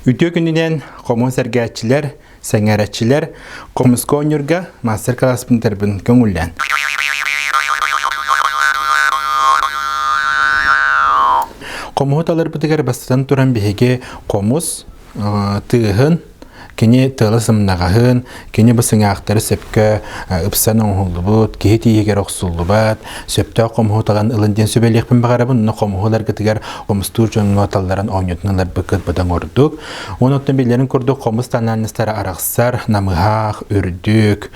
Үтүө күнүнэн хомун сэргээччилэр, сэҥээрэччилэр хомуска оонньуурга мастер-класспын тэрбин көҥүллээн. Хомуһу таларбытыгар бастатан туран биһиги хомус тыаһын Кини тыала сымнаҕаһын, кини бу сыҥаахтары сөпкө ыпсан оҥоһуллубут, киһи тииһигэр охсуллубат, сөптөөх хомуһу талан ылын диэн сүбэлиэхпин баҕарабын. Онно хомуһу ыларгытыгар хомустуур дьоҥҥо талларан оонньотун ыларбыккыт быдан ордук. Онон биллэрин курдук хомус тональностара арахсар, намыһах, үрдүк,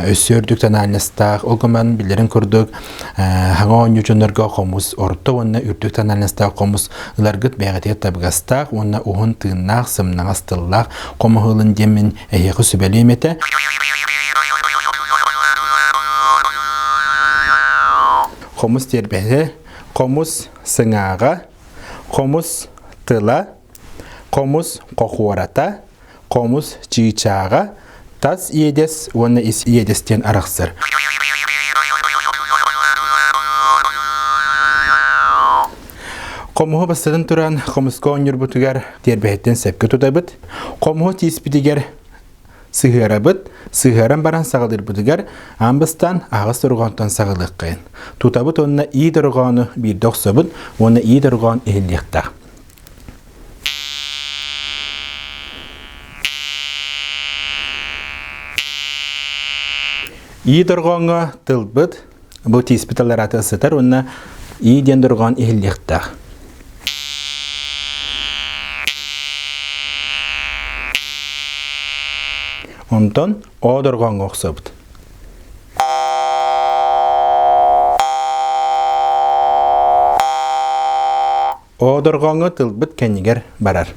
өссө үрдүк тональностаах. Ол гынан биллэрин курдук Хаҥа оонньуу дьоннорго хомус орто уонна үрдүк тональностаах хомус ыларгыт бэйэҕитигэр табыгастаах уонна уһун тыыннаах, сымнаҕас тыллаах хомуһу ылын диэммин эһиэхэ сүбэлиэм этэ. Хомус тиэрбэһэ, хомус сыҥааҕа, хомус тыла, хомус хохуората, хомус чыычааҕа, тас иэдэс уонна ис иэдэс диэн арахсар. Хомуһу бастатан туран хомуска оонньуурбутугар тиэрбэһиттэн сөпкө тутабыт. Хомуһу тииспитигэр сыһыарабыт. Сыһыаран баран саҕалыырбытыгар аан бастаан аҕыс дорҕоонтон саҕалыаххайын. Тутабыт уонна ии дорҕоону биирдэ охсобут уонна ии дорҕоон иһиллиэхтээх. Ии дорҕооҥҥо тылбыт бу тииспит аллараата сытар уонна ии диэн дорҕоон иһиллиэхтээх. Онтон о дорҕооҥҥо охсобут. О дорҕооҥҥо тылбыт кэннигэр барар.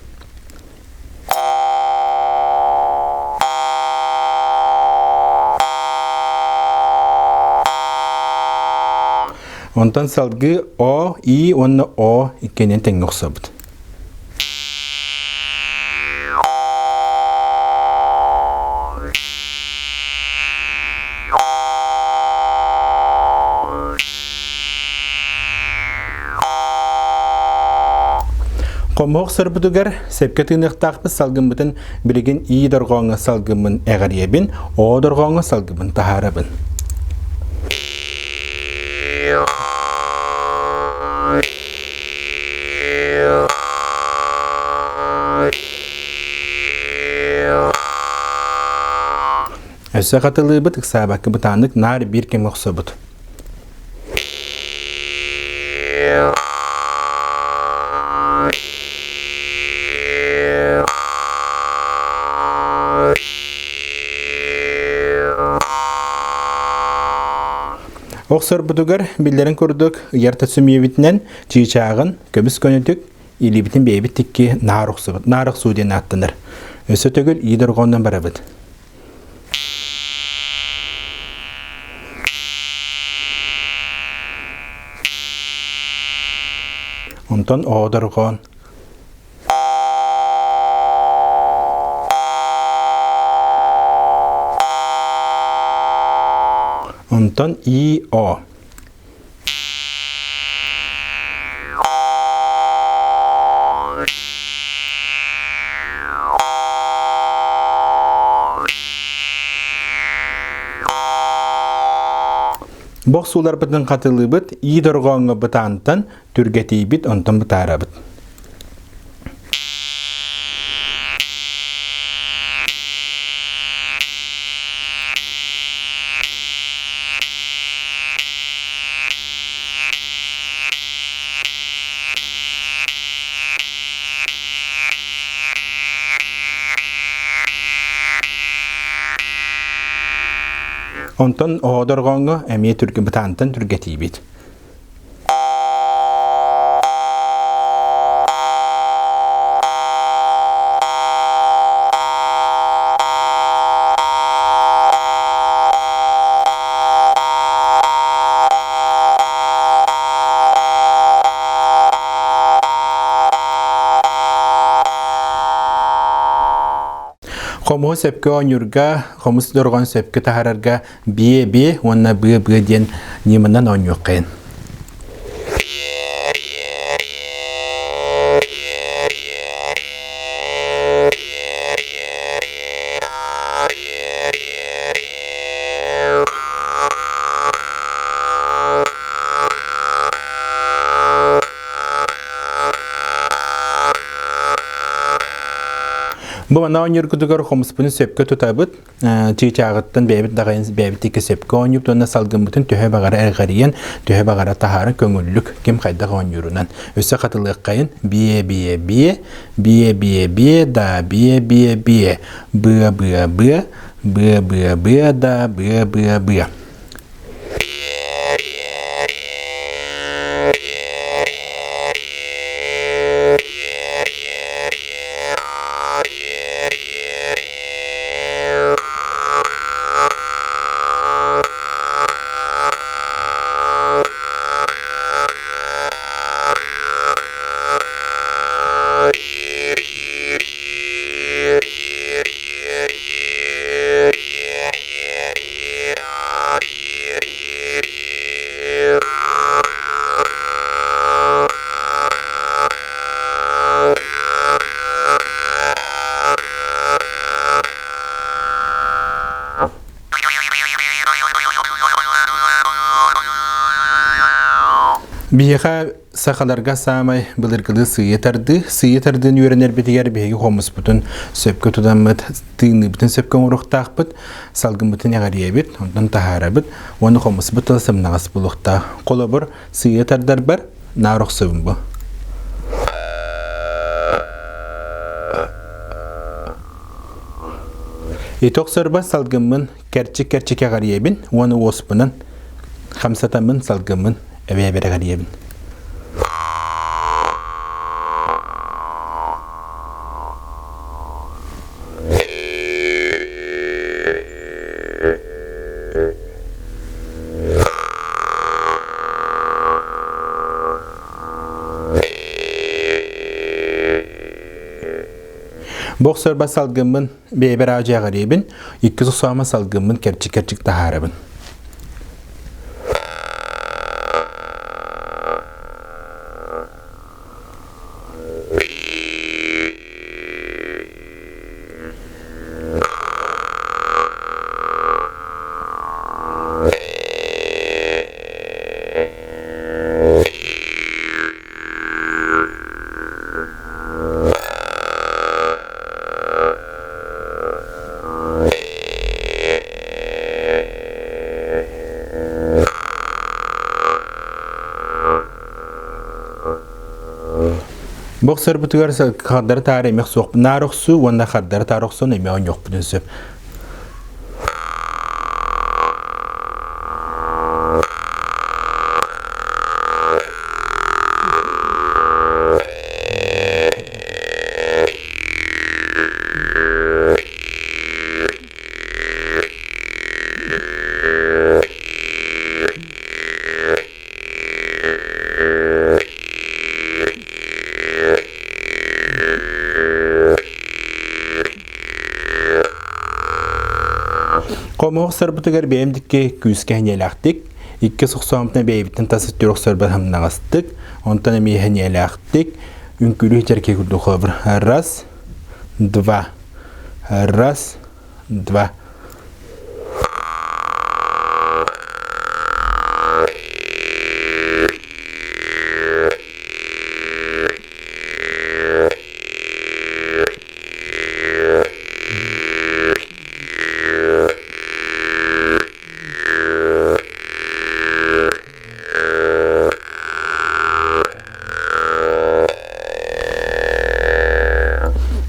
Онтон салгыы О, И уонна О иккиэнин тэҥҥэ охсобут. Хомуһук сырбытыгар сөпкө тыыныахтаахпыт салгыммытын билигин ии дорҕооҥҥо салгыммын эҕэрийэбин, оо дорҕооҥҥо салгыбын таһаарабын. Өссө хатылыыбыт ыксаабакка бытааннык наар биир кэмҥэ охсобут. Охсорбутугар биллэрин курдук ыйар сөмүйэбитинэн чыычааҕын көмүс көнөтүк илиибитин бэйэбит тикки наар охсубут. Наар охсуу диэн ааттанар. Өссө төгүл ии дорҕооннон барабыт. Онтон оо дорҕоон. Онтон и о. Бохсууларбытын хатылыыбыт, ии дорҕооҥҥо бытаантан түргэтийбит, онтон бытаарабыт. Онтон оҕо дорҕооҥҥо эмиэ түргэн бытаантан түргэтиибит. Хомуһу сөпкө оонньуурга, хомус дорҕоон сөпкө таһаарарга биэ-биэ уонна быа-быа диэн ньыманан оонньуоххайын. Бу манна оонньуургутугар хомуспутун сөпкө тутабыт. Чыычааҕыттан бэйэбит даҕайын бэйэбит икки сөпкө оонньуубут уонна салгыммытын төһө баҕара эҕэрийэн, төһө баҕара таһааран көҥүллүк ким хайдах оонньуурунан. Өссө хатылыаххайын биэ-биэ-биэ, биэ-биэ-биэ да биэ-биэ-биэ, быа-быа-быа, быа-быа-быа да быа-быа-быа. Биһиэхэ сахаларга саамай былыргылыы сыыйа тардыы. Сыыйа тардыын үөрэнэрбитигэр биһиги хомуспутун сөпкө тутаммыт, тыыныыбытын сөпкө оҥоруохтаахпыт, салгыммытын эҕэрийэбит, онтон таһаарабыт уонна хомуспут тыла сымнаҕас буолуохтаах. Холобур, сыыйа тардарбар наар охсобун бу. Ити охсорбор салгыммын кэрчик-кэрчик эҕэрийэбин уонна уоспунан хамсатаммын салгыммын эбээбэр эҕэрийэбин. Бу охсорбор салгыммын бэйэбэр аадьыаҕариэбин, иккис охсооммун салгыммын кэрчик-кэрчик таһаарабын. Бу охсорбутугар хардары таары эмэх суох наар охсуу уонна хардары таары охсон эмиэ оонньуохпутун сөп. Хомуох сарбытыгар бэйэм дикки күүскэ хэньэлээхтик, иккис охсоомтон бэйэбиттэн тас өттүгэр охсорбор хамнаҕастык, онтон эмиэ хэньэлээхтик, үҥкүүлүү чэркэй курдук холобур. Раз, два, раз, два.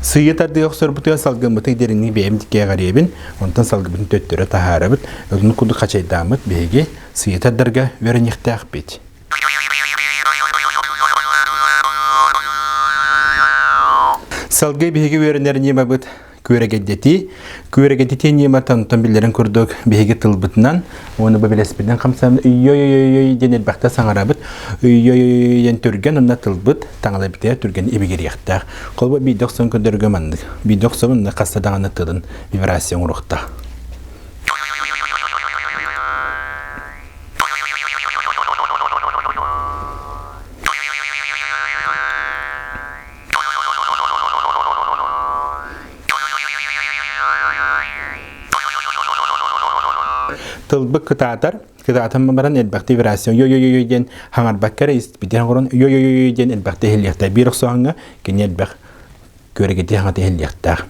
Сыыйа тардыы охсорбутугар салгыммытын дириҥник бэйэм кээҕэриэбин, онтон салгыбытын төттөрү таһаарабыт. Оннук курдук хачайдааммыт биһиги сыыйа тардарга үөрэниэхтээхпит. Салгыы биһиги үөрэнэр ньымабыт. Күөрэгэйдэтии. Күөрэгэйдэтии ньымата онтон биллэрин курдук биһиги тылбытынан уонна бу билэспитинэн хамсаан өйөй диэн элбэхтэ саҥарабыт. Өйөй диэн түргэн уонна тылбыт таҥалайбытыгар түргэн ибигириэхтээх. Холобур биирдэ охсон көрдөргө маннык. Биирдэ охсобун уонна хаста даҕаны тылын вибрация оҥоруохтаах. Тылбыт кытаатар, кытаатан баран элбэхтик вибрация йо-йо-йо диэн хаҥарбакка эрэ испитин оҥорон йо-йо-йо диэн элбэхтик иһиллиэхтээх. Биир охсуһаҥҥа кини элбэх күөрэгитии хаҥата иһиллиэхтээх.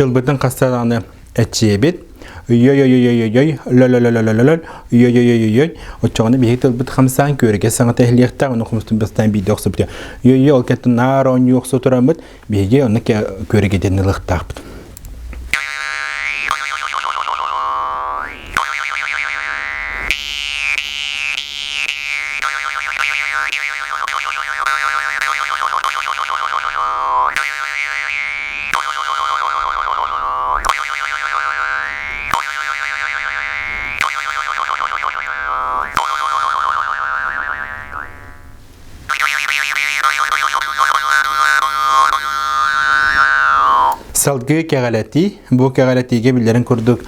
Тылбытын хаста даҕаны эччиэбит Өй-өй-өй-өй-өй, лө-лө-лө-лө-лө, өй-өй-өй-өй, оччоҕуна биһиги тылбыт хамсаан күөргэ саҥата иһиллиэхтээх, ону хомустун бастаан биирдэ охсубут. Өй-өй, ол кэнниттэн наар оонньуу охсо тураммыт, биһиги онно күөрэгэтин ылыахтаахпыт. Салгыы кэҕэлэтии. Бу кэҕэлэтиигэ биллэрин курдук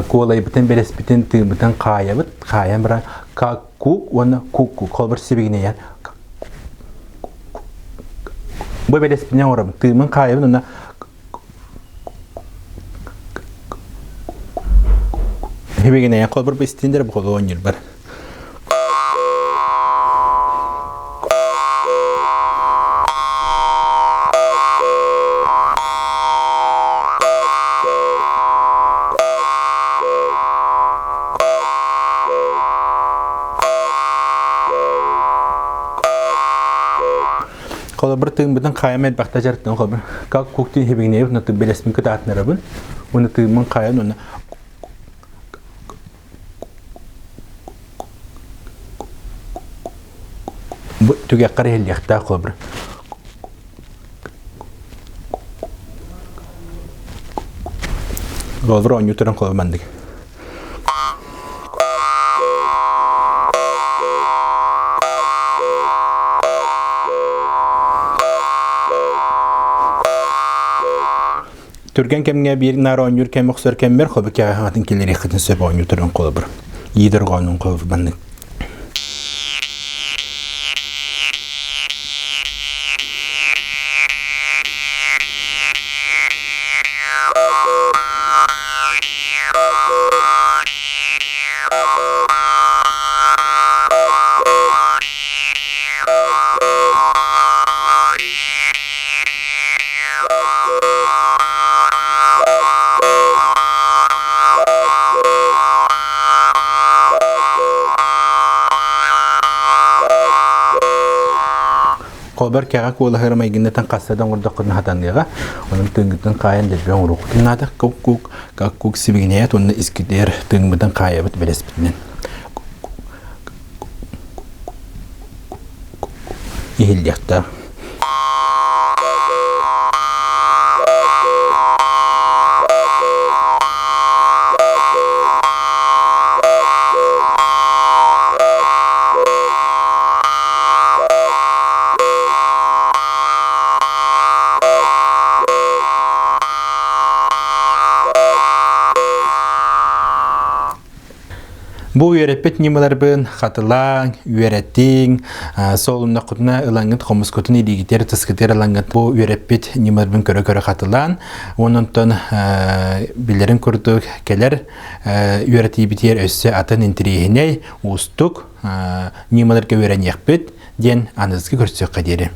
куолайбытын, бэлэспитин, тыыммытын хаайабыт. Хаайан баран кук уонна кук-кук. Холобур сибигинэйэн Бу бэлэспинэн оҥоробун. Тыыммын хаайабын уонна Хибигинэйэн холбур бу истиндер бу холу оонньуурбар. Холобур тыыммытын хаайам элбэхтэ дьарыктан холобур как куктин хибигинэйбит уонна бэлэспин кытаатынарабын уонна тыыммын хаайан уонна бу түгэххэр иһиллиэхтээх холобур холобур оонньуу туран холобур маннык Түргэн кэмҥэ биир наар оонньуур кэм охсор кэммэр хобу кэҕэ киллэриэххитин сөп оонньуу туран холобур. Иидэр оонньуун холобур маннык. Холбор кэҕэ куолаһыра майгыннатан хаста да оҥордоххутуна хатаныаҕа. Онон тыыҥҥытын хаайан дэлби оҥоруоххутун наада. Кук-кук, как-кук сибигинэйэт уонна искитигэр тыыҥмытын хаайабыт бэлэспитинэн. Иһиллиэхтээх. Бу үөрэппит ньымаларбын хатылааҥ, үөрэтиҥ, солуннаххутуна ылаҥҥыт хомускутун илиигитигэр тыскытыгар ылаҥҥыт бу үөрэппит ньымаларбын көрө-көрө хатылаан, онон билэрин курдук кэлэр үөрэтиибитигэр өссө атын интэриэһинэй, уустук ньымаларга үөрэниэхпит диэн аныгыскы көрсүөххэ диэри.